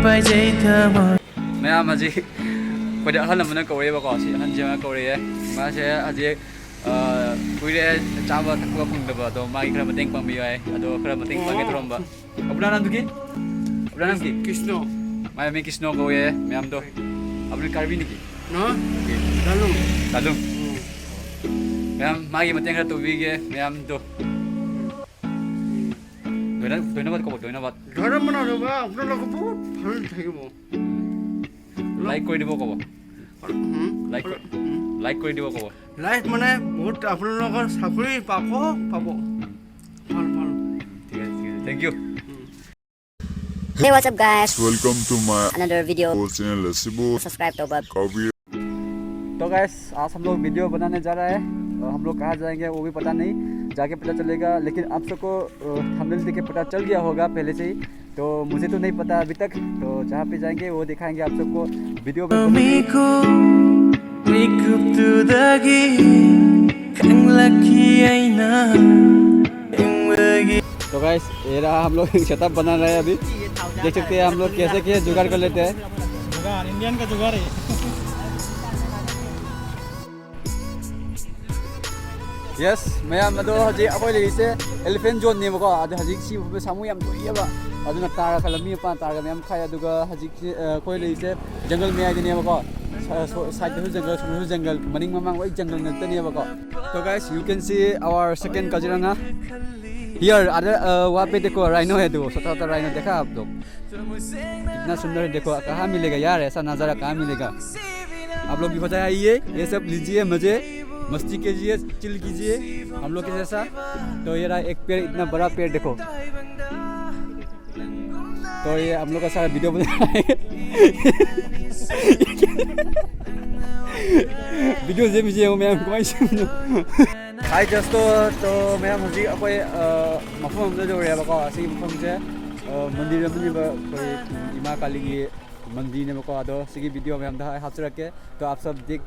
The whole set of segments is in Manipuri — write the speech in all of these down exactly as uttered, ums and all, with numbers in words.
ꯃꯌꯥꯝ ꯍꯧꯖꯤꯛ ꯑꯩꯈꯣꯏꯗ ꯑꯍꯜ ꯑꯃꯅ ꯀꯧꯔꯛꯑꯦꯕꯀꯣ, ꯁꯤ ꯑꯍꯟꯁꯦ ꯑꯃ ꯀꯧꯔꯛꯑꯦ꯫ ꯃꯥꯁꯦ ꯍꯧꯖꯤꯛ, ꯑ, ꯀꯨꯏꯔꯦ ꯆꯥꯕ ꯊꯛꯄ ꯐꯪꯗꯕ, ꯑꯗꯣ ꯃꯥꯒꯤ ꯈꯔ ꯃꯇꯦꯡ ꯄꯥꯡꯕꯤꯌꯨ ꯍꯥꯏ꯫ ꯑꯗꯣ ꯈꯔ ꯃꯇꯦꯡ ꯄꯥꯡꯒꯦ ꯇꯧꯔꯝꯕ꯫ আপোনাৰ নাম কি? আপোনাৰ নাম কি? কৃষ্ণ। মাই আমি কৃষ্ণ কৌয়ে, ম্যাম তো। আপুনি কাৰ্বি নেকি? নহয়। জানো। তালুং। ম্যাম, ꯃꯥꯒꯤ ꯃꯇꯦꯡ ꯈꯔ ꯇꯧꯕꯤꯒꯦ, ম্যাম তো। ধন্য-, ধন্যবাদ ক'ব, ধন্যবাদ। ধন্যবাদ নক'বা, আপোনালোকক বহুত ভাল থাকিব। লাইক কৰি দিব ক'ব। হুম? লাইক কৰি, হুম? লাইক কৰি দিব ক'ব। লাইক মানে বহুত আপোনালোকৰ চাকৰি পাব, পাব। ভাল, ভাল। ঠিক আছে, ঠিক আছে। Thank you। Hey, what's up, guys? Welcome to my another video channel, Lasibo। Subscribe to, bab। Kabi। तो गाइस, आज हम लोग वीडियो बनाने जा रहा है। और हम लोग कहाँ जाएंगे वो भी पता नहीं, जाके पता चलेगा। लेकिन आप सबको थंबनेल देख के पता चल गया होगा पहले से ही। तो मुझे तो नहीं पता अभी तक। तो जहाँ पे जाएंगे वो दिखाएंगे आप सबको। वीडियो में तो गाइस, ये रहा, हम लोग सेटअप बना रहे हैं अभी। देख सकते हैं हम लोग कैसे कैसे जुगाड़ कर लेते हैं। जुगाड़, इंडियन का जुगाड़ है। Yes, ꯃꯌꯥꯝ ꯑꯗꯣ ꯍꯧꯖꯤꯛ ꯑꯩꯈꯣꯏ ꯂꯩꯔꯤꯁꯦ elephant zoneꯅꯦꯕꯀꯣ꯫ ꯑꯗꯣ ꯍꯧꯖꯤꯛ ꯁꯤ ꯃꯐꯝꯗ ꯁꯥꯃꯨ ꯌꯥꯝ ꯊꯣꯛꯏꯑꯕ꯫ ꯑꯗꯨꯅ ꯇꯥꯔꯒ ꯂꯝꯕꯤ ꯃꯄꯥꯟ ꯇꯥꯔꯒ ꯃꯌꯥꯝ ꯈꯥꯏ꯫ ꯑꯗꯨꯒ ꯍꯧꯖꯤꯛꯁꯤ, ꯑ, ꯑꯩꯈꯣꯏ ꯂꯩꯔꯤꯁꯦ ꯖꯪꯒꯜ ꯃꯌꯥꯏꯗꯅꯦꯕꯀꯣ꯫ ꯁ-, ꯁꯣ-, ꯁꯥꯏꯗꯇꯁꯨ ꯖꯪꯒꯜ, ꯁꯣꯝꯗꯁꯨ ꯖꯪꯒꯜ, ꯃꯅꯤꯡ ꯃꯃꯥꯡ ꯂꯣꯏ ꯖꯪꯒꯜ ꯉꯥꯛꯇꯅꯦꯕꯀꯣ꯫ So guys, you can see our second Kaziranga. Here, other, uh, वहाँ पे देखो, rhino है, देखो, छोटा छोटा rhino देखा आप लोग? कितना सुंदर है, देखो, कहाँ मिलेगा यार, ऐसा नज़ारा कहाँ मिलेगा? आप लोग भी हो जाए, आइए, ये सब लीजिए, मज़े, मस्ती कीजिए, चिल कीजिए हम लोग के जैसा। तो ये रहा एक पेड़, इतना बड़ा पेड़ देखो। तो ये हम लोग का सारा वीडियो बना रहा है। वीडियो जेब में जेब में हमको ऐसे। Hi, दोस्तों, तो मैं हम हजी ꯑꯩꯈꯣꯏ, ꯑ, ꯃꯐꯝ ꯑꯃꯗ ꯌꯧꯔꯦꯕꯀꯣ꯫ ꯑꯁꯤꯒꯤ ꯃꯐꯝꯁꯦ, ꯑ, ꯃꯟꯗꯤꯔ ꯑꯃꯅꯦꯕ, ꯑꯩꯈꯣꯏ ꯏꯃꯥ ꯀꯥꯂꯤꯒꯤ ꯃꯟꯗꯤꯔꯅꯦꯕꯀꯣ꯫ ꯑꯗꯣ ꯁꯤꯒꯤ ꯚꯤꯗꯤꯑꯣ ꯃꯌꯥꯝꯗ ꯑꯩ ꯍꯥꯞꯆꯔꯛꯀꯦ꯫ तो आप सब देख,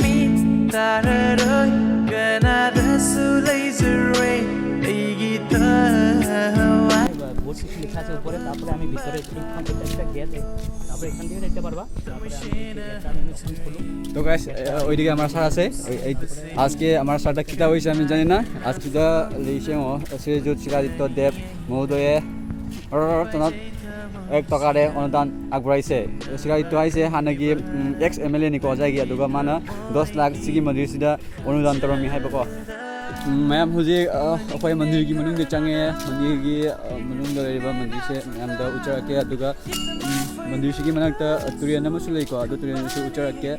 ꯃꯤꯠ ꯇꯥꯔꯔꯣꯏ ꯀꯅꯥꯗꯁꯨ ꯂꯩꯖꯔꯣꯏ ꯑꯩꯒꯤ ꯊꯋꯥꯏ꯫ কিছু লেখা আছে উপরে, তারপরে আমি ভিতরে এইখান থেকে একটা গেট, তারপরে এখান থেকে দেখতে পারবা। তারপরে আমি এই গেটটা আমি এখন খুলুম। তো গাইস, ওইদিকে আমার স্যার আছে। ওই, এই, আজকে আমাৰ ছাৰটা কিতা হৈছে আমি জানি না। আজি কিতা লেইছে, অ, শ্ৰীযুত শিলাদিত্য দেৱ মহোদয়ে ৰতনত এক টকাৰে অনুদান আগবঢ়াইছে। শিলাদিত্য আহিছে ꯍꯥꯟꯅꯒꯤ, ꯎꯝ, ꯑꯦꯛꯁ ꯑꯦꯝ ꯑꯦꯜ ꯑꯦꯅꯤꯀꯣ, ꯉꯁꯥꯏꯒꯤ꯫ ꯑꯗꯨꯒ ꯃꯥꯅ ꯗꯁ ꯂꯥꯈ ꯁꯤꯒꯤ ꯃꯟꯗꯤꯔꯁꯤꯗ ꯑꯣꯅꯨꯗꯥꯟ ꯇꯧꯔꯝꯃꯤ ꯍꯥꯏꯕꯀꯣ꯫ ꯎꯝ, ꯃꯌꯥꯝ ꯍꯧꯖꯤꯛ, ꯑ, ꯑꯩꯈꯣꯏ ꯃꯟꯗꯤꯔꯒꯤ ꯃꯅꯨꯡꯗ ꯆꯪꯉꯦ꯫ ꯃꯟꯗꯤꯔꯒꯤ, ꯑ, ꯃꯅꯨꯡꯗ ꯂꯩꯔꯤꯕ ꯃꯟꯗꯤꯔꯁꯦ ꯃꯌꯥꯝꯗ ꯎꯠꯆꯔꯛꯀꯦ꯫ ꯑꯗꯨꯒ, ꯎꯝ, ꯃꯟꯗꯤꯔꯁꯤꯒꯤ ꯃꯅꯥꯛꯇ, ꯑ, ꯇꯨꯔꯦꯜ ꯑꯃꯁꯨ ꯂꯩꯀꯣ, ꯑꯗꯨ ꯇꯨꯔꯦꯜꯁꯨ ꯎꯠꯆꯔꯛꯀꯦ꯫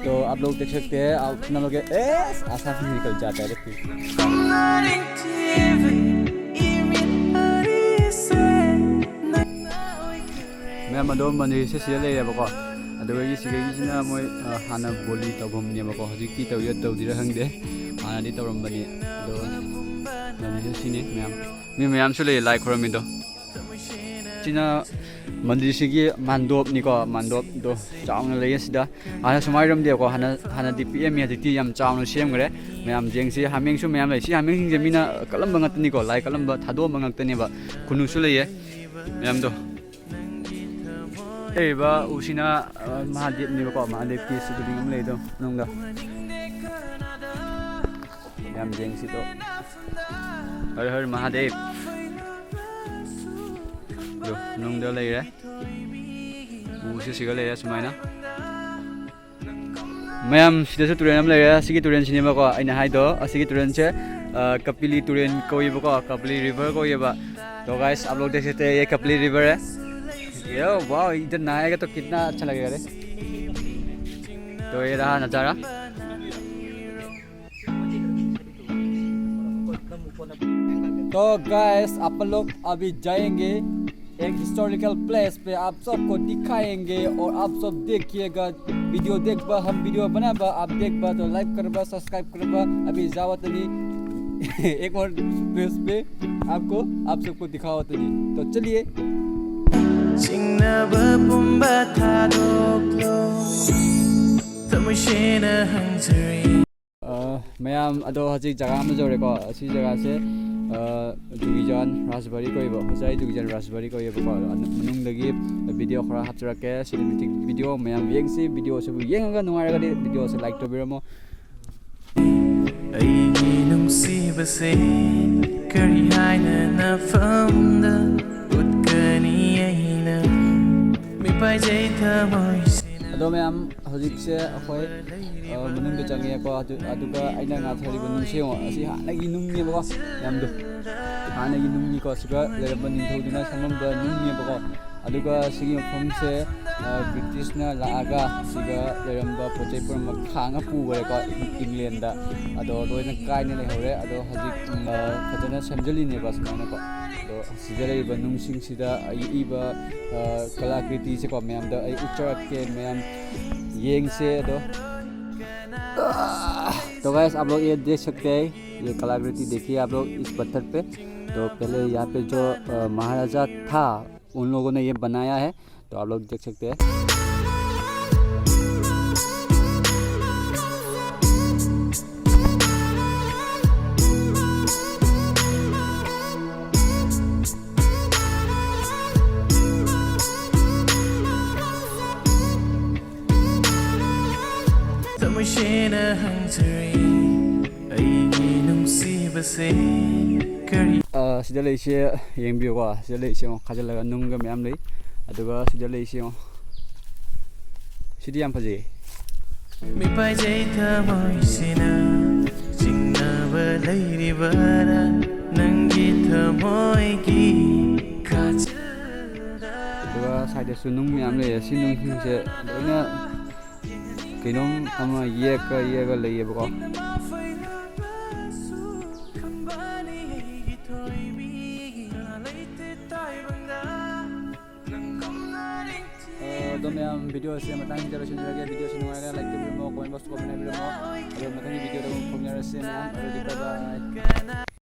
तो आप लोग देख सकते हैं, आप लोग, ए, आसान से निकल जाता है, देखिए। ꯃꯌꯥꯝ ꯑꯗꯣ ꯃꯟꯗꯤꯔꯁꯦ ꯁꯤꯗ ꯂꯩꯔꯦꯕꯀꯣ꯫ ꯑꯗꯨꯒ ꯁꯤꯗꯒꯤꯁꯤꯅ ꯃꯣꯏ, ꯑ, ꯍꯥꯟꯅ ꯕꯣꯂꯤ ꯇꯧꯐꯝꯅꯦꯕꯀꯣ꯫ ꯍꯧꯖꯤꯛꯇꯤ ꯇꯧꯔꯤꯔ ꯇꯧꯗ꯭ꯔꯤꯔ ꯈꯪꯗꯦ꯫ ꯍꯥꯟꯅꯗꯤ ꯇꯧꯔꯝꯕꯅꯤ꯫ ꯑꯗꯣ ꯃꯟꯗꯤꯔꯁꯦ ꯁꯤꯅꯤ ꯃꯌꯥꯝ꯫ ꯃꯤ ꯃꯌꯥꯝꯁꯨ ꯂꯩꯌꯦ ꯂꯥꯏ ꯈꯨꯔꯝꯃꯤꯗꯣ꯫ ꯁꯤꯅ ꯃꯟꯗꯤꯔꯁꯤꯒꯤ ꯃꯥꯟꯗꯣꯞꯅꯤꯀꯣ꯫ ꯃꯥꯟꯗꯣꯞꯇꯣ ꯆꯥꯎꯅ ꯂꯩꯌꯦ ꯁꯤꯗ꯫ ꯍꯥꯟꯅ ꯁꯨꯃꯥꯏꯅ ꯂꯩꯔꯝꯗꯦꯀꯣ꯫ ꯍꯥꯟꯅ, ꯍꯥꯟꯅꯗꯤ ꯄꯤꯛꯑꯝꯃꯤ, ꯍꯧꯖꯤꯛꯇꯤ ꯌꯥꯝ ꯆꯥꯎꯅ ꯁꯦꯝꯈ꯭ꯔꯦ꯫ ꯃꯌꯥꯝ ꯌꯦꯡꯁꯤ, ꯍꯥꯃꯦꯡꯁꯨ ꯃꯌꯥꯝ ꯂꯩ꯫ ꯁꯤ ꯍꯥꯃꯦꯡꯁꯤꯡꯁꯦ ꯃꯤꯅ ꯀꯜꯂꯝꯕ ꯉꯥꯛꯇꯅꯤꯀꯣ, ꯂꯥꯏ ꯀꯜꯂꯝꯕ, ꯊꯥꯗꯣꯛꯑꯝꯕ ꯉꯥꯛꯇꯅꯦꯕ꯫ ꯈꯨꯅꯨꯁꯨ ꯂꯩꯌꯦ ꯃꯌꯥꯝꯗꯣ꯫ ꯂꯩꯔꯤꯕ ꯎꯁꯤꯅ, ꯑ, ꯃꯍꯥꯗꯦꯕꯅꯦꯕꯀꯣ꯫ ꯃꯍꯥꯗꯦꯕꯀꯤ ꯁꯤꯕꯂꯤꯡ ꯑꯃ ꯂꯩꯗꯣ ꯃꯅꯨꯡꯗ꯫ ꯌꯥꯝ ꯌꯦꯡꯁꯤꯗꯣ꯫ ꯍꯔ ꯍꯔ ꯃꯍꯥꯗꯦꯕ꯫ ꯑꯗꯣ ꯃꯅꯨꯡꯗ ꯂꯩꯔꯦ꯫ ꯎꯁꯦ ꯁꯤꯒ ꯂꯩꯔꯦ ꯁꯨꯃꯥꯏꯅ꯫ ꯃꯌꯥꯝ, ꯁꯤꯗꯁꯨ ꯇꯨꯔꯦꯜ ꯑꯃ ꯂꯩꯔꯦ꯫ ꯑꯁꯤꯒꯤ ꯇꯨꯔꯦꯜꯁꯤꯅꯦꯕꯀꯣ ꯑꯩꯅ ꯍꯥꯏꯗꯣ꯫ ꯑꯁꯤꯒꯤ ꯇꯨꯔꯦꯜꯁꯦ, ꯑ, ꯀꯄꯤꯂꯤ ꯇꯨꯔꯦꯜ ꯀꯧꯏꯕꯀꯣ, ꯀꯄꯤꯂꯤ ꯔꯤꯚꯔ ꯀꯧꯏꯕ꯫ तो गाइस, आप लोग देख सकते हैं, ये कपली रिवर है। ये वाओ, इधर नहाएगा तो कितना अच्छा लगेगा रे। तो ये रहा नज़ारा। तो गाइस, अपन लोग अभी जाएंगे एक हिस्टोरिकल प्लेस पे, आप सबको दिखाएंगे और आप सब देखिएगा। वीडियो देखबा, हम वीडियो बनाबा, आप देखबा तो लाइक करबा, सब्सक्राइब करबा। अभी जावा तनी एक और प्लेस पे आपको, आप सबको दिखावा तनी। तो चलिए। ꯆꯤꯡꯅꯕ ꯄꯨꯝꯕ ꯊꯥꯗꯣꯛꯂꯣ, ꯊꯃꯣꯏ ꯁꯦꯡꯅ ꯍꯪꯖꯔꯤ꯫ ꯑ, ꯃꯌꯥꯝ ꯑꯗꯣ ꯍꯧꯖꯤꯛ ꯖꯒꯥ ꯑꯃ ꯌꯧꯔꯦꯀꯣ꯫ ꯑꯁꯤ ꯖꯒꯥꯁꯦ ꯑ, ꯗꯨꯒꯤꯖꯥꯟ ꯔꯥꯖꯕꯥꯔꯤ ꯀꯧꯋꯦꯕ, ꯍꯣꯖꯥꯏ ꯗꯨꯒꯤꯖꯥꯟ ꯔꯥꯖꯕꯥꯔꯤ ꯀꯧꯋꯦꯕꯀꯣ꯫ ꯑꯗꯣ ꯃꯅꯨꯡꯗꯒꯤ ꯚꯤꯗꯤꯑꯣ ꯈꯔ ꯍꯥꯞꯆꯔꯛꯀꯦ, ꯁꯤꯅꯦꯃꯦꯇꯤꯛ ꯚꯤꯗꯤꯑꯣ ꯃꯌꯥꯝ ꯌꯦꯡꯁꯤ꯫ ꯚꯤꯗꯤꯑꯣꯁꯤꯕꯨ ꯌꯦꯡꯉꯒ ꯅꯨꯡꯉꯥꯏꯔꯒꯗꯤ ꯚꯤꯗꯤꯑꯣꯁꯦ ꯂꯥꯏꯛ ꯇꯧꯕꯤꯔꯝꯃꯣ꯫ ꯑꯩꯒꯤ ꯅꯨꯡꯁꯤꯕꯁꯦ ꯀꯔꯤ ꯍꯥꯏꯅ ꯅꯐꯝꯗ ꯎꯠꯀꯅꯤ ꯑꯩꯅ? ꯃꯤꯄꯥꯏꯖꯩ ꯊꯃꯣꯏꯁꯤꯅ꯫ ꯑꯗꯣ ꯃꯌꯥꯝ, ꯍꯧꯖꯤꯛꯁꯦ ꯑꯩꯈꯣꯏ, ꯑ, ꯃꯅꯨꯡꯗ ꯆꯪꯉꯦꯀꯣ꯫ ꯑꯗꯨ, ꯑꯗꯨꯒ ꯑꯩꯅ ꯉꯥꯊꯔꯤꯕ ꯅꯨꯡꯁꯦ ꯌꯦꯡꯉꯣ, ꯑꯁꯤ ꯍꯥꯟꯅꯒꯤ ꯅꯨꯡꯅꯦꯕꯀꯣ꯫ ꯃꯌꯥꯝꯗꯣ ꯍꯥꯟꯅꯒꯤ ꯅꯨꯡꯅꯤꯀꯣ, ꯁꯤꯒ ꯂꯩꯔꯝꯕ ꯅꯤꯡꯊꯧꯗꯨꯅ ꯁꯦꯝꯃꯝꯕ ꯅꯨꯡꯅꯦꯕꯀꯣ꯫ ꯑꯗꯨꯒ ꯁꯤꯒꯤ ꯃꯐꯝꯁꯦ, ꯑ, ꯕ꯭ꯔꯤꯇꯤꯁꯅ ꯂꯥꯛꯑꯒ ꯁꯤꯒ ꯂꯩꯔꯝꯕ ꯄꯣꯠ ꯆꯩ ꯄꯨꯝꯅꯃꯛ ꯊꯥꯡꯉ ꯄꯨꯈ꯭ꯔꯦꯀꯣ, ꯏꯪꯂꯦꯟꯗ꯫ ꯑꯗꯣ ꯂꯣꯏꯅ ꯀꯥꯏꯅ ꯂꯩꯍꯧꯔꯦ꯫ ꯑꯗꯣ ꯍꯧꯖꯤꯛ, ꯎꯝ, ꯑ, ꯐꯖꯅ ꯁꯦꯝꯖꯤꯜꯂꯤꯅꯦꯕ ꯁꯨꯃꯥꯏꯅꯀꯣ꯫ ꯑꯗꯣ ꯁꯤꯗ ꯂꯩꯔꯤꯕ ꯅꯨꯡꯁꯤꯡꯁꯤꯗ ꯌꯦꯛꯏꯕ, ꯑ, ꯀꯂꯥꯀ꯭ꯔꯤꯇꯤꯁꯦꯀꯣ ꯃꯌꯥꯝꯗ ꯑꯩ ꯎꯠꯆꯔꯛꯀꯦ, ꯃꯌꯥꯝ ꯌꯦꯡꯁꯦ꯫ ꯑꯗꯣ, तो गाइस, आप लोग ये देख सकते हैं, ये कलाकृति देखिए आप लोग इस पत्थर पे। तो पहले यहाँ पे जो, अ, महाराजा था, उन लोगों ने ये बनाया है। तो आप लोग देख सकते हैं। ꯊꯃꯣꯏꯁꯦꯅ ꯍꯪꯖꯔꯤ, ꯑꯩꯒꯤ ꯅꯨꯡꯁꯤꯕꯁꯦ ꯀꯔꯤ? ꯑ, ꯁꯤꯗ ꯂꯩꯁꯦ ꯌꯦꯡꯕꯤꯌꯨꯀꯣ꯫ ꯁꯤꯗ ꯂꯩꯁꯦ ꯌꯦꯡꯉꯣ, ꯈꯥꯖꯤꯜꯂꯒ ꯅꯨꯡꯒ ꯃꯌꯥꯝ ꯂꯩ꯫ ꯑꯗꯨꯒ ꯁꯤꯗ ꯂꯩꯁꯦ ꯌꯦꯡꯉꯣ꯫ ꯁꯤꯗꯤ ꯌꯥꯝ ꯐꯖꯩꯌꯦ꯫ ꯃꯤꯄꯥꯏꯖꯩ ꯊꯃꯣꯏꯁꯤꯅ ꯆꯤꯡꯅꯕ ꯂꯩꯔꯤꯕꯔꯥ ꯅꯪꯒꯤ ꯊꯃꯣꯏꯒꯤ ꯀꯥꯆꯤꯟꯗ? ꯑꯗꯨꯒ ꯁꯥꯏꯗꯁꯨ ꯅꯨꯡ ꯃꯌꯥꯝ ꯂꯩꯌꯦ꯫ ꯁꯤ ꯅꯨꯡꯁꯤꯡꯁꯦ ꯂꯣꯏꯅ ꯀꯩꯅꯣꯝ ꯑꯃ ꯌꯦꯛꯀ ꯌꯦꯛꯑꯒ ꯂꯩꯌꯦꯕꯀꯣ꯫ ꯑꯗꯣ ꯃꯌꯥꯝ, ꯚꯤꯗꯤꯑꯣꯁꯦ ꯃꯇꯥꯡꯁꯤꯗ ꯂꯣꯏꯁꯤꯟꯖꯔꯒꯦ꯫ ꯚꯤꯗꯤꯑꯣꯁꯤ ꯅꯨꯡꯉꯥꯏꯔꯒ ꯂꯥꯏꯛ ꯇꯧꯕꯤꯔꯝꯃꯣ, ꯀꯣꯃꯦꯟ ꯕꯣꯛꯁꯇ ꯀꯣꯃꯦꯟ ꯍꯥꯏꯕꯤꯔꯝꯃꯣ꯫ ꯑꯗꯣ ꯃꯊꯪꯒꯤ ꯚꯤꯗꯤꯑꯣꯗ ꯑꯃꯨꯛ ꯐꯥꯎꯅꯔꯁꯦ ꯃꯌꯥꯝ꯫ ꯑꯗꯨꯗꯤ bye bye꯫